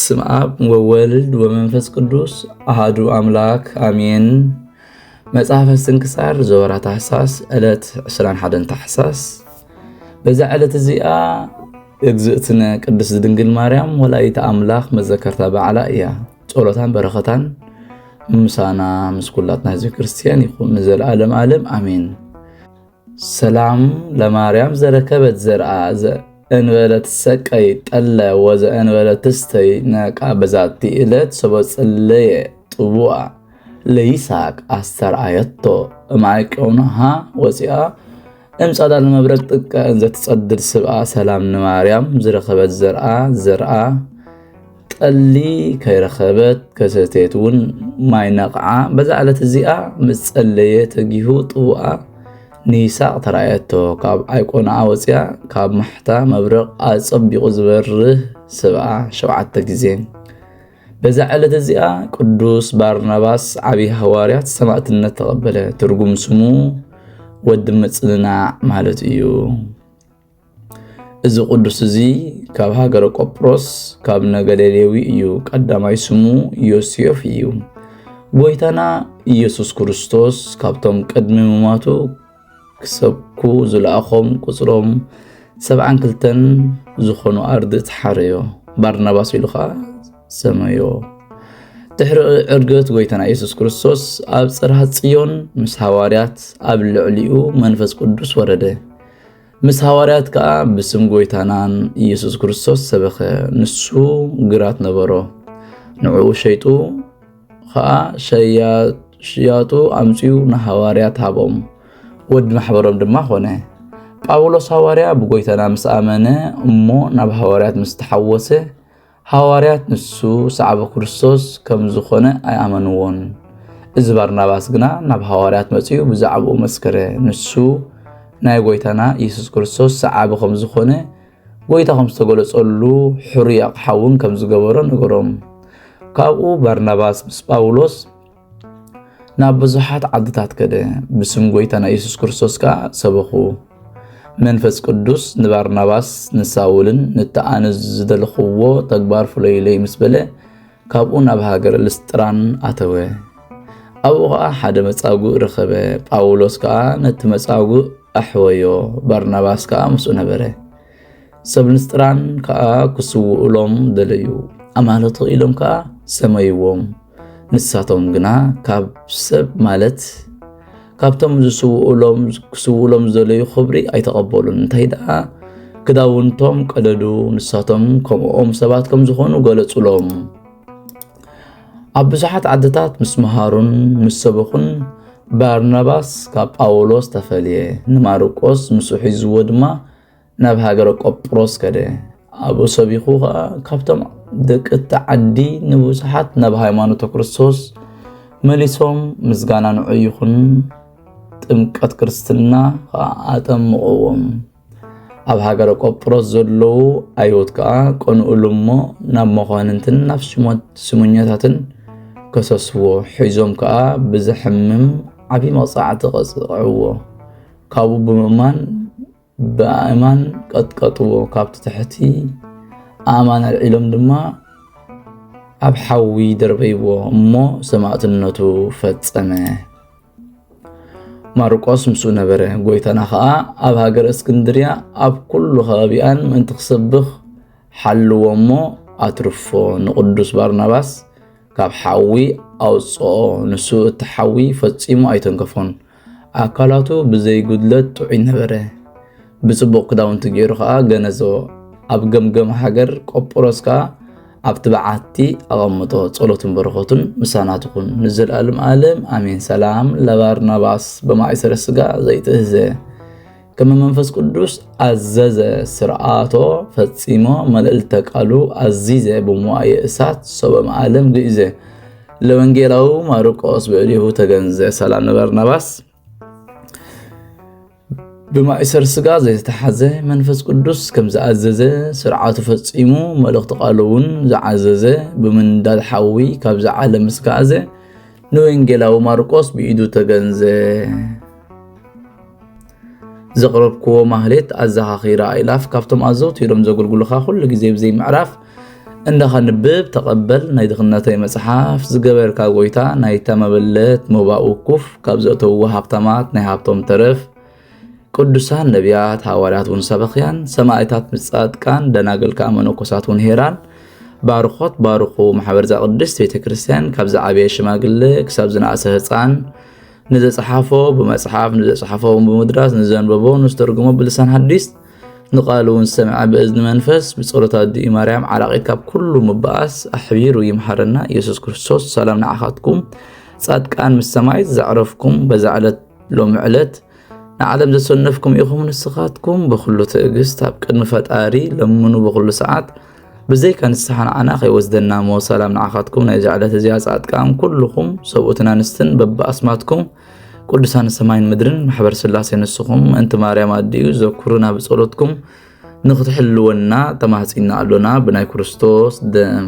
በስመ አብ ወወልድ ወመንፈስ ቅዱስ አሃዱ አምላክ አሜን። መጽሐፈ ስንክሳር ዘወርኃ ታሕሳስ ዕለት ዕስራን ሓደን ታሕሳስ። በዛ ዕለት እዚኣ እግዝእትነ ቅድስት ድንግል ማርያም ወላዲተ ኣምላኽ መዘከርታ በዓላ እያ። ጸሎታን በረኸታን ምሳና ምስ ኩላትና ህዝቢ ክርስቲያን ይኹን ንዘለዓለም ዓለም ኣሜን። ሰላም ለማርያም ዘረከበት ዘርኣ ዘእንበለ ትሰቀይ ጠለ ወዘእንበለ ትስተይ ነቃ። በዛቲ ዕለት ሰቦ ጽለየ ጥቡኣ ለይሳቅ ኣስተርኣየቶ እምኣይቆንሃ ወፂኣ እምፃዳ ለመብረቅ ጥቀ እንዘትጸድድ ስብኣ ሰላም ንማርያም ዝረኸበት ዘርኣ ዘርኣ ጠሊ ከይረኸበት ከሰተየት እውን ማይ ነቕዓ። በዛ ዕለት እዚኣ ምስ ጸለየ ተጊሁ ጥቡኣ ንይሳቕ ተራእየቶ። ካብ ኣይቆንኣ ወፂኣ ካብ ማሕታ መብረቕ ኣጸቢቑ ዝበርህ ስብኣ ሸውዓተ ግዜ። በዛ ዕለት እዚኣ ቅዱስ ባርናባስ ዓብዪ ሃዋርያት ሰማዕትነት ተቐበለ። ትርጉም ስሙ ወዲ ምጽንናዕ ማለት እዩ። እዚ ቅዱስ እዚ ካብ ሃገረ ቆጵሮስ ካብ ነገደ ሌዊ እዩ። ቀዳማይ ስሙ ዮሴፍ እዩ። ጎይታና ኢየሱስ ክርስቶስ ካብቶም ቅድሚ ምማቱ ክሰብኩ ዝለኣኾም ቁጽሮም ሰብዓን ክልተን ዝኾኑ ኣርድእቲ ሓረዮ። ባርናባስ ኢሉ ኸኣ ሰመዮ። ድሕሪ ዕርገት ጎይታና ኢየሱስ ክርስቶስ ኣብ ጽርሃ ጽዮን ምስ ሃዋርያት ኣብ ልዕሊኡ መንፈስ ቅዱስ ወረደ። ምስ ሃዋርያት ከኣ ብስም ጎይታናን ኢየሱስ ክርስቶስ ሰበኸ። ንሱ ግራት ነበሮ። ንዕኡ ሸይጡ ኸኣ ሸያ-፣ ሽያጡ ኣምጺኡ ንሃዋርያት ሃቦም። ወዲ ማሕበሮም ድማ ኾነ። ጳውሎስ ሃዋርያ ብጎይታና ምስ ኣመነ እሞ ናብ ሃዋርያት ምስ ተሓወሰ፣ ሃዋርያት ንሱ ሰዓቢ ክርስቶስ ከም ዝኾነ ኣይኣመንዎን። እዚ ባርናባስ ግና ናብ ሃዋርያት መጺኡ ብዛዕባኡ መስከረ። ንሱ ናይ ጎይታና ኢየሱስ ክርስቶስ ሰዓቢ ከም ዝኾነ፣ ጎይታ ከም ዝተገለጸሉ፣ ሕሩይ ኣቕሓ እውን ከም ዝገበሮ ነገሮም። ካብኡ ባርናባስ ምስ ጳውሎስ ናብ ብዙሓት ዓድታት ከደ፣ ብስም ጎይታና ኢየሱስ ክርስቶስ ከኣ ሰበኹ። መንፈስ ቅዱስ ንባርናባስ ንሳውልን፣ "ንተኣነ ዝደለኽዎ ተግባር ፍለዩለይ" ምስ በለ፣ ካብኡ ናብ ሃገረ ልስጥራን ኣተወ። ኣብኡ ኸኣ ሓደ መጻጉእ ረኸበ። ጳውሎስ ከኣ ነቲ መጻጉእ ኣሕወዮ፣ ባርናባስ ከኣ ምስኡ ነበረ። ሰብ ልስጥራን ከኣ ክስውኡሎም ደለዩ። ኣማልኽቲ ኢሎም ከኣ ሰመይዎም። ንሳቶም ግና ካብ ሰብ ማለት ካብቶም ዝስውኡሎም፣ ክስውኡሎም ዝደለዩ ክብሪ ኣይተቐበሉን። እንታይ ደኣ ክዳውንቶም ቀደዱ። ንሳቶም ከምኦም ሰባት ከም ዝኾኑ ገለጹሎም። ኣብ ብዙሓት ዓድታት ምስ መሃሩን ምስ ሰበኹን ባርናባስ ካብ ጳውሎስ ተፈልየ። ንማርቆስ ምስኡ ሒዝዎ ድማ ናብ ሃገረ ቆጵሮስ ከደ። ኣብኡ ሰቢኹ ኸኣ ካብቶም ደቂ እቲ ዓዲ ንብዙሓት ናብ ሃይማኖተ ክርስቶስ መሊሶም ምስጋና ንዑ ይኹን ጥምቀት ክርስትና ኸኣ ኣጠምቕዎም። ኣብ ሃገረ ቆጵሮስ ዘለዉ ኣይሁድ ከኣ ቀንኡሉ እሞ ናብ መኳንንትን ናብ ሽሞት-፣ ስሙኛታትን ከሰስዎ። ሒዞም ከኣ ብዘሕምም ዓቢ መቕጻዕቲ ቀጽዕዎ። ካብኡ ብምእማን ብኣእማን ቀጥቀጥዎ። ካብቲ ትሕቲ ኣእማን ኣልዒሎም ድማ ኣብ ሓዊ ደርበይዎ እሞ ሰማእትነቱ ፈጸመ። ማርቆስ ምስኡ ነበረ። ጎይታና ኸኣ ኣብ ሃገረ እስክንድርያ ኣብ ኩሉ ከባቢኣን ምእንቲ ክሰብኽ ሓልዎ እሞ ኣትርፎ። ንቅዱስ ባርናባስ ካብ ሓዊ ኣውጽኦ። ንሱ እቲ ሓዊ ፈጺሙ ኣይተንከፎን። ኣካላቱ ብዘይ ጉድለት ጥዑይ ነበረ። ብጽቡቕ ክዳውንቲ ገይሩ ኸኣ ገነዞ። ኣብ ገምገም ሃገር ቆጵሮስ ከኣ ኣብቲ በዓቲ ኣቐምጦ። ጸሎቱን በረኸቱን ምሳና ትኹን ንዘለኣለም ዓለም ኣሜን። ሰላም ለባርናባስ በማእሰረ ሥጋ ዘይትእህዘ ከመ መንፈስ ቅዱስ ኣዘዘ። ስርዓቶ ፈጺሞ መልእልተ ቃሉ ኣዚዘ ብመዋየ እሳት ሰበም ዓለም ግእዘ። ለወንጌላዊ ማርቆስ ብእዴሁ ተገንዘ። ሰላም ንበርናባስ ብማእሰር ስጋ ዘይተታሓዘ መንፈስ ቅዱስ ከም ዝኣዘዘ ስርዓቱ ፈጺሙ መልእኽቲ ቃሉ እውን ዝዓዘዘ ብምንዳድ ሓዊ ካብዚ ዓለም ምስ ገኣዘ ንወንጌላዊ ማርቆስ ብኢዱ ተገንዘ። ዘቕረብክዎ ማህሌት ኣዘኻኺረ ኣእላፍ ካብቶም ኣዘውቲሮም ዘገልግሉኻ ኩሉ ግዜ ብዘይ ምዕራፍ እንዳ ኸንብብ ተቐበል ናይ ድኽነተይ መጽሓፍ፣ ዝገበርካ ጐይታ ናይታ መበለት ሞባኡ ኩፍ ካብ ዘእተውዎ ሃብታማት ናይ ሃብቶም ተረፍ፣ ቅዱሳን ነቢያት፣ ሃዋርያት እውን ሰበኽያን፣ ሰማዕታት፣ ጻድቃን፣ ደናግል ከኣ መነኮሳት እውን ሄራን፣ ባርኾት ባርኹ። ማሕበር እዛ ቅድስት ቤተ ክርስቲያን ካብ ዝዓበየ ሽማግለ ክሳብ ዝነኣሰ ህፃን፣ ንዘጽሓፎ ብመጽሓፍ፣ ንዘጽሓፎ እውን ብምድራስ፣ ንዘንበቦ ንዝተርጉሞ ብልሳን ሓዲስ፣ ንቃሉ እውን ዝሰምዐ ብእዝኒ መንፈስ፣ ብጸሎት ኣዲኡ ማርያም ዓራቒት ካብ ኩሉ ምብኣስ ኣሕቢሩ ይምሓረና። ኢየሱስ ክርስቶስ ሰላም ንዓኻትኩም ጻድቃን ምስ ሰማይ ዘዕረፍኩም በዛ ዕለት ሎሚ ዕለት ንዓለም ዘሰነፍኩም ኢኹም። ንስኻትኩም ብኹሉ ትዕግስት ኣብ ቅድሚ ፈጣሪ ለምኑ ብኹሉ ሰዓት። ብዘይካ ንስሓ ንዓና ከይወስደና እሞ ሰላም ንዓኻትኩም። ናይዛ ዕለት እዚኣ ጻድቃን ኩልኹም ሰብኡትን ኣንስትን በብኣስማትኩም ቅዱሳን ሰማይን ምድርን ማሕበር ስላሴ ንስኹም ምእንቲ ማርያም ኣዲኡ ዘኩሩና ብጸሎትኩም ንኽትሕልወና ተማህጺና ኣሎና ብናይ ክርስቶስ ደም።